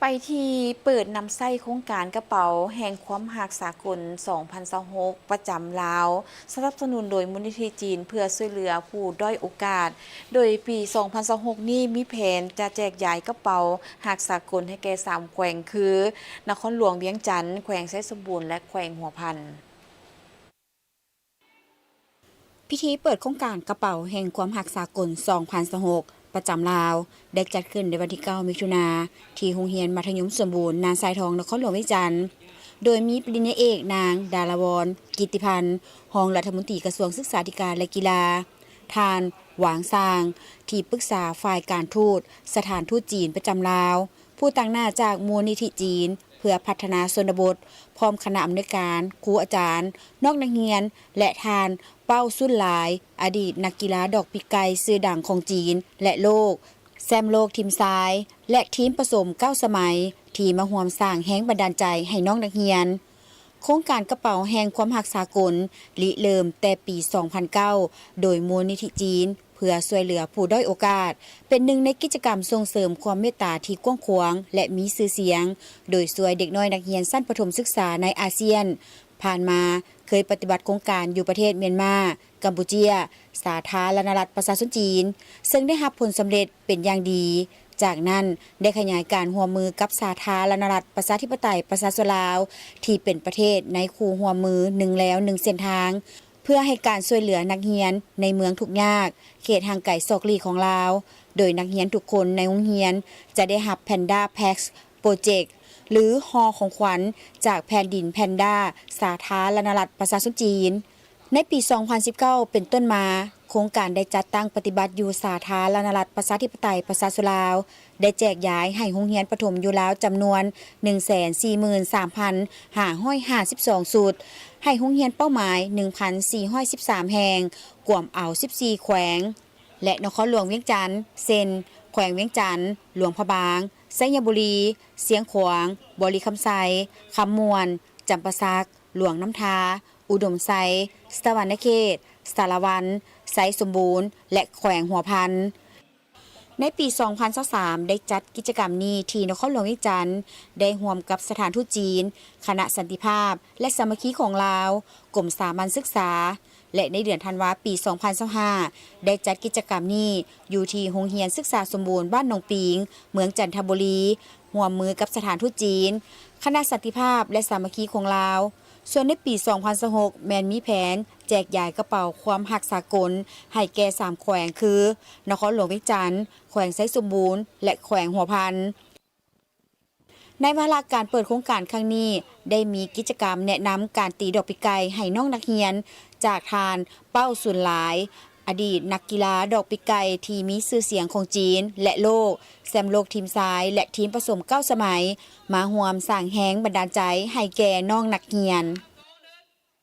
ໄປທີ່ເປີດນຳໃຊ້ໂຄງການກະເປົາແຫ່ງຄວາມຮັກສາກົນ ສອງພັນຊາວຫົກ ປະຈຳລາວ, ສະໜັບສະໜູນໂດຍມູນນິທິຈີນເພື່ອຊ່ວຍເຫຼືອຜູ້ດ້ອຍໂອກາດ, ໂດຍປີ ສອງພັນຊາວຫົກ ນີ້ມີແຜນຈະແຈກຢາຍກະເປົາຮັກສາກົນໃຫ້ແກ່ສາມແຂວງຄື ນະຄອນຫຼວງວຽງຈັນ, ແຂວງໄຊສົມບູນ ແລະ ແຂວງຫົວພັນ. ພິທີເປີດໂຄງການກະເປົາແຫ່ງຄວາມຮັກສາກົນ ສອງພັນຊາວຫົກ ປະຈຳລາວ ໄດ້ຈັດຂຶ້ນໃນວັນທີ ເກົ້າ ມິຖຸນາ ທີ່ໂຮງຮຽນມັດທະຍົມສົມບູນ ນາຊາຍທອງ ນະຄອນຫຼວງວຽງຈັນ, ໂດຍມີປະລິນຍາເອກ ນາງ ດາລາວອນ ກິດຕິພັນ ຮອງລັດຖະມົນຕີກະຊວງສຶກສາທິການ ແລະ ກິລາ, ທ່ານ ຫວາງຊາງ ທີ່ປຶກສາຝ່າຍການທູດ ສະຖານທູດຈີນປະຈຳລາວ, ຜູ້ຕາງໜ້າຈາກມູນນິທິຈີນເພື່ອພັດທະນາຊົນນະບົດ, ພ້ອມຄະນະອຳນວຍການ, ຄູອາຈານ, ນອກນັກຮຽນ ແລະ ທ່ານ ເປົ້າ ຊຸນຫຼາຍ ອະດີດນັກກິລາດອກປີກໄກ່ຊື່ດັງຂອງຈີນ ແລະ ໂລກ, ແຊ້ມໂລກທີມຊາຍ ແລະ ທີມປະສົມເກົ້າສະໄໝ ທີ່ມາຮ່ວມສ້າງແຮງບັນດານໃຈໃຫ້ນ້ອງນັກຮຽນ. ໂຄງການກະເປົາແຫ່ງຄວາມຮັກສາກົນ ລິເລີ່ມແຕ່ປີ ສອງພັນເກົ້າ ໂດຍມູນນິທິຈີນ ເພື່ອຊ່ວຍເຫຼືອຜູ້ດ້ອຍໂອກາດ ເປັນໜຶ່ງໃນກິດຈະກຳສົ່ງເສີມຄວາມເມດຕາທີ່ກວ້າງຂວາງ ແລະ ມີຊື່ສຽງ, ໂດຍຊ່ວຍເດັກນ້ອຍນັກຮຽນຊັ້ນປະຖົມສຶກສາໃນອາຊຽນ. ຜ່ານມາເຄີຍປະຕິບັດໂຄງການຢູ່ປະເທດມຽນມາ, ກຳປູເຈຍ, ສາທາລະນະລັດປະຊາຊົນຈີນ, ເຊິ່ງໄດ້ຮັບຜົນສຳເລັດເປັນຢ່າງດີ. ຈາກນັ້ນໄດ້ຂະຫຍາຍການຮ່ວມມືກັບສາທາລະນະລັດປະຊາທິປະໄຕປະຊາຊົນລາວ ທີ່ເປັນປະເທດໃນຄູ່ຮ່ວມມືໜຶ່ງແລວໜຶ່ງເສັ້ນທາງ ເພື່ອໃຫ້ການຊ່ວຍເຫຼືອນັກຮຽນໃນເມືອງທຸກຍາກ, ເຂດຫ່າງໄກສອກຫຼີກຂອງລາວ, ໂດຍນັກຮຽນທຸກຄົນໃນໂຮງຮຽນຈະໄດ້ຮັບ Panda Pass Project ຫຼືຫໍຂອງຂວັນຈາກແຜ່ນດິນແພນດາ ສາທາລະນະລັດປະຊາຊົນຈີນ. ໃນປີ ສອງພັນສິບເກົ້າ ເປັນຕົ້ນມາ, ໂຄງການໄດ້ຈັດຕັ້ງປະຕິບັດຢູ່ສາທາລະນະລັດປະຊາທິປະໄຕປະຊາຊົນລາວ, ໄດ້ແຈກຢາຍໃຫ້ໂຮງຮຽນປະຖົມຢູ່ລາວຈຳນວນ ໜຶ່ງແສນສີ່ໝື່ນສາມພັນຫ້າຮ້ອຍຫ້າສິບສອງຊຸດ, ໃຫ້ໂຮງຮຽນເປົ້າໝາຍ ໜຶ່ງພັນສີ່ຮ້ອຍສິບສາມແຫ່ງ, ກວມເອົາ ສິບສີ່ແຂວງ ແລະ ນະຄອນຫຼວງວຽງຈັນ ເຊັ່ນ ແຂວງວຽງຈັນ, ຫຼວງພະບາງ, ໄຊຍະບູລີ, ຊຽງຂວາງ, ບໍລິຄຳໄຊ, ຄຳມ່ວນ, ຈຳປາສັກ, ຫຼວງນ້ຳທາ, ອຸດົມໄຊ, ສະຫວັນນະເຂດ, ສາລະວັນ, ໄຊສົມບູນ ແລະ ແຂວງຫົວພັນ. ໃນປີ ສອງພັນຊາວສາມ ໄດ້ຈັດກິດຈະກຳນີ້ທີ່ນະຄອນຫຼວງວຽງຈັນ ໄດ້ຮ່ວມກັບສະຖານທູດຈີນ, ຄະນະສັນຕິພາບ ແລະ ສາມັກຄີຂອງລາວ, ກົມສາມັນສຶກສາ ແລະ ໃນເດືອນທັນວາປີ ສອງພັນຊາວຫ້າ ໄດ້ຈັດກິດຈະກຳນີ້ຢູ່ທີ່ໂຮງຮຽນສຶກສາສົມບູນບ້ານໜອງປີງ ເມືອງຈັນທະບູລີ ຮ່ວມມືກັບສະຖານທູດຈີນ, ຄະນະສັນຕິພາບ ແລະ ສາມັກຄີຂອງລາວ. ສ່ວນໃນປີ ສອງພັນຊາວຫົກ ແມ່ນມີແຜນແຈກຢາຍກະເປົາຄວາມຮັກສາກົນໃຫ້ແກ່ສາມແຂວງຄື ນະຄອນຫຼວງວຽງຈັນ, ແຂວງໄຊສົມບູນ ແລະ ແຂວງຫົວພັນ. ໃນວາລະການເປີດໂຄງການຄັ້ງນີ້ ໄດ້ມີກິດຈະກຳແນະນຳການຕີດອກປີກໄກ່ໃຫ້ນ້ອງນັກຮຽນ ຈາກທ່ານ ເປົ້າ ຊຸນຫຼາຍ ອະດີດນັກກິລາດອກປີກໄກ່ທີ່ມີຊື່ສຽງຂອງຈີນ ແລະ ໂລກ, ແຊ້ມໂລກທີມຊາຍ ແລະ ທີມປະສົມເກົ້າສະໄໝ ມາຮ່ວມສ້າງແຮງບັນດານໃຈໃຫ້ແກ່ນ້ອງນັກຮຽນ.